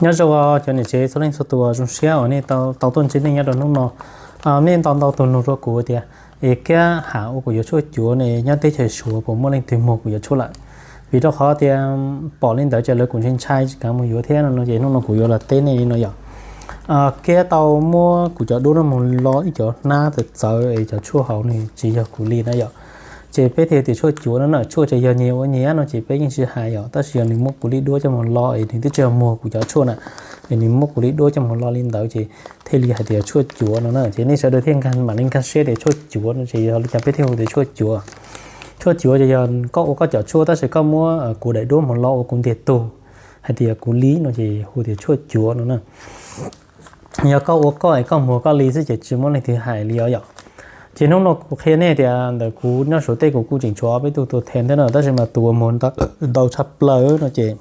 Nyob zoo cov niam tsev txhua leej txhua tus, zoo siab uas nej tau tuaj ntsib nej nyob rau hnub no. Nej ntau ntau tus nug rau kuv tias, es Kiab, hais ua kuv yuav tshuaj cuav ne nyob teb chaws Suav puas muaj leej twg muag kuv cov tshuaj lawm? Vim rau qhov tias pom li ntawd ces lawv kuj ntshai ntshai tsis kam mus yuav thiab no no ces hnub no kuv yuav los teb nej li no yom. Kiab tau muab kuv cov duab no mus lo ib cov hnab txawv txawv es cov tshuaj hauv nws tsis yog kuv li na yom. Ces peb thiaj tias tshuaj cuav no na, tshuaj ces yog nyias ua nyias no ces peb yeej tsis hais yom, tab sis yog nws muab kuv li duab coj mus lo es nws twb tsis yog muag kuv cov tshuaj na, es nws muab kuv li duab coj mus lo li ntawd ces thiaj li hais tias tshuaj cuav no na. Ces nej sawv daws thiaj mam li nkag siab tias tshuaj cuav no ces yog li cas peb thiaj hu tias tshuaj cuav. Tshuaj cuav ces yog koj ua koj cov tshuaj tab sis koj muab kuv daim duab mus lo ua kuv ntiag tug, hais tias kuv li no ces hu tias tshuaj cuav no na. Yog koj ua koj es koj muag koj li xwb ces tsis muaj leej twg hais li os yom. Ces hnub no kuv qhia nej tias ntawm kuv nyob Suav teb kuv kuj tseem tshuav ob peb tug tua them thiab no, tab sis mas tus uas muag ntau tshaj plaws no ces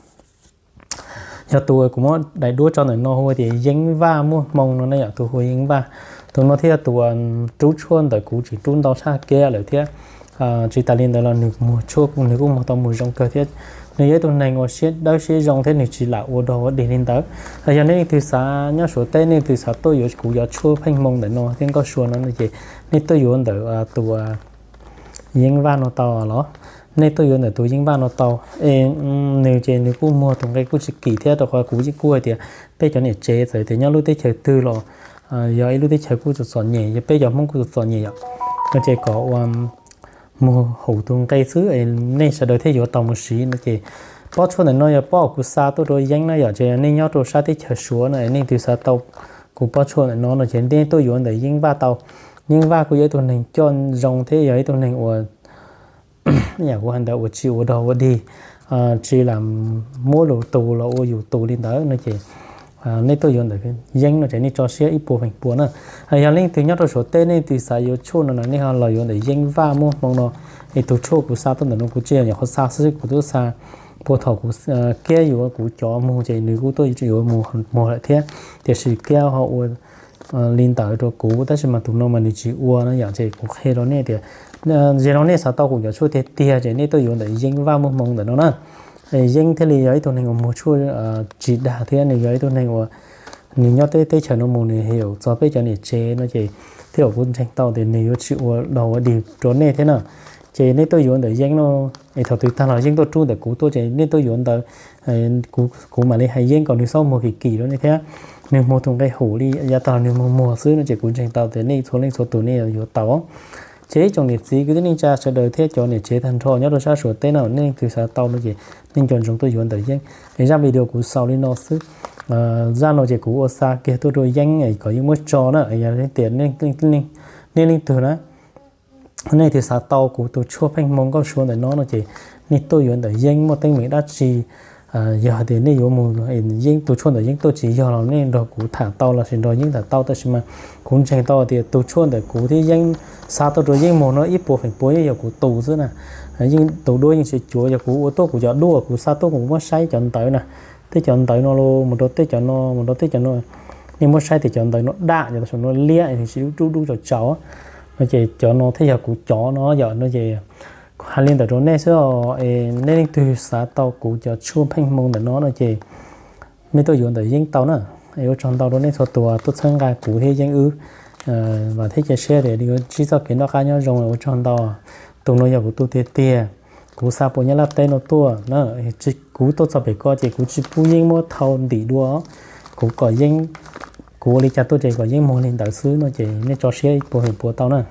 yog tus uas kuv muab daim duab tso ntawm no hu tias Yeeb Vaj Muaj Hmoo no ne yom, tus hu Yeeb Vaj. Tus no thiaj yog tus uas rub tshuaj ntawm kuv tseem rub ntau tshaj Kiab lawm thiab. Tsis tas li ntawd los nws muag tshuaj nws kuj muag tau mus zoo kawg thiab. Nws yog ib tug neeg uas siab dawb siab zoo thiab nws tsis lam ua dog ua dig li ntawd. Yog nej leej twg xav nyob Suav teb, nej leej twg xav tuaj yuav kuv cov tshuaj pheej hmoo ntawm no thiab nkauj sua no no ces nej tuaj yuav ntawm tus Yeeb Vaj no tau los. Nej tuaj yuav ntawm tus Yeeb Vaj no tau. Es nws ces nws kuj muag tus nqe kuj tsis kim thiab, rau qhov kuv kuj hais tias peb cov niam tsev txawm tias nyob lub teb chaws twg los yog ib lub teb chaws kuj txom txom nyem, yog peb cov Hmoob kuj txom txom nyem yom. No ces kom ua muag hum tus nqe xwb, nej sawv daws thiaj yuav tau mus siv no ces pob tshuaj ntawm no yog pob kuv xa tuaj rau Yeeb na yom. Ces nej nyob rau sab teb chaws Suav no es nej twg xav tau kuv pob tshuaj ntawm no no ces nej tuaj yuav ntawm Yeeb Vaj tau. Yeeb Vaj kuj yog ib tug neeg coj zoo thiab yog ib tug neeg uas yam kuv hais ntawd uas tsis ua dog ua dig, tsis lam muab lus tus los ua yus tus li ntawd no ces nej tuaj yuav ntawm Yeeb no ces nej tso siab ib puas feem pua na. Yog leej twg nyob rau Suav teb nej twg xav yuav tshuaj no no nej ho los yuav ntawm Yeeb Vaj Muaj Hmoo no. Es tus tshuaj kuv xa tuaj ntawm no kuv tsis yog nyuam qhuav xa xwb, kuv twb xa puag thaum kuv Kiab yuav kuv cov muag ces nws kuj tuaj yuav mus muag lawm thiab. Tiam sis Kiab ho ua li ntawd rau kuv tab sis mas tus no mas nws tsis ua no yom. Ces kuv qhia rau nej tias, yog no nej xav tau kuv cov tshuaj tiag tiag ces nej tuaj yuav ntawm Yeeb Vaj Muaj Hmoo ntawm no na. Yeeb thiaj li yog ib tug neeg uas muag tshuaj tsis dag thiab nws yog ib tug neeg uas nws nyob teb teb chaws no mus nws hais txog peb cov niam tsev no ces thiab kuv ntseeg tau tias nws yuav tsis ua dog ua dig rau nej thiab na. Ces nej tuaj yuav ntawm Yeeb no, es thaum twg tag los Yeeb tuaj rub ntawm kuv tuaj ces nej tuaj yuav ntawd, kuv mam li hais Yeeb kom nws txhob muag kim kim rau nej thiab. Nws muag tus nqe hum li yav tag los nws muag muag xwb no ces kuv ntseeg tau tias nej txhua leej txhua tus nej yuav tau. Ces ib tsoom niam txiv kwv tij neej tsa sawv daws thiab cov niam tsev tag nrho nyob rau sab Suav teb no nej twg xav tau no ces nej nco ntsoov tuaj yuav ntawm Yeeb. Es zaj video kuv xaus li no xwb. Zaj no ces kuv ua xa kiag tuaj rau Yeeb kom Yeeb muab tso na. Yog tias nej leej twg na, nej twg xav tau kuv tus tshuaj pheej hmoo nkauj sua ntawm no no ces nej tuaj yuav ntawm Yeeb muaj teeb meem dab tsi. Yog hais tias nej yuav mus, Yeeb tus tshuaj ntawm Yeeb tuaj tsis yog los nej nrog kuv tham tau lossis nrog Yeeb tham tau, tab sis mas kuv ntseeg tau tias tus tshuaj ntawm kuv thiab Yeeb xa tuaj rau Yeeb muag no ib puas feem pua yeej yog kuv tus xwb na. Yeej tus duab yeej tsis cuav, yog kuv ua tuaj kuv cov duab kuv xa tuaj kuv muab saib cov ntawv na, tej cov ntawv no los mus rau tej cov no mus rau tej cov no, nej muab saib tias cov ntawv no daj, cov ntawv no liab, nws tsis dub dub tsaus tsaus no ces cov no thiaj yog kuv cov no yom no ces hais li ntawd rau nej xwb os. Nej leej twg xav tau kuv cov tshuaj pheej hmoo ntawm no no ces nej tuaj yuav ntawm Yeeb tau na. Es ua tsaug ntau rau nej txhua tus tuaj txhawb nqa kuv thiab Yeeb wb, vam thiab cia siab tias yuav ntsib txoj kev noj qab nyob zoo, ua tsaug ntau. Tus no yog kuv tus tiag tiag, kuv xa puas Nyab Laj teb no tuaj na. Kuv tuaj txog pem ko ces kuv tsis pub Yeeb muab thau ntim dua, kuv kom Yeeb, kuv ua li cas tuaj ces kom Yeeb muag li ntawd xwb no ces nej tso siab ib puas feem pua tau na.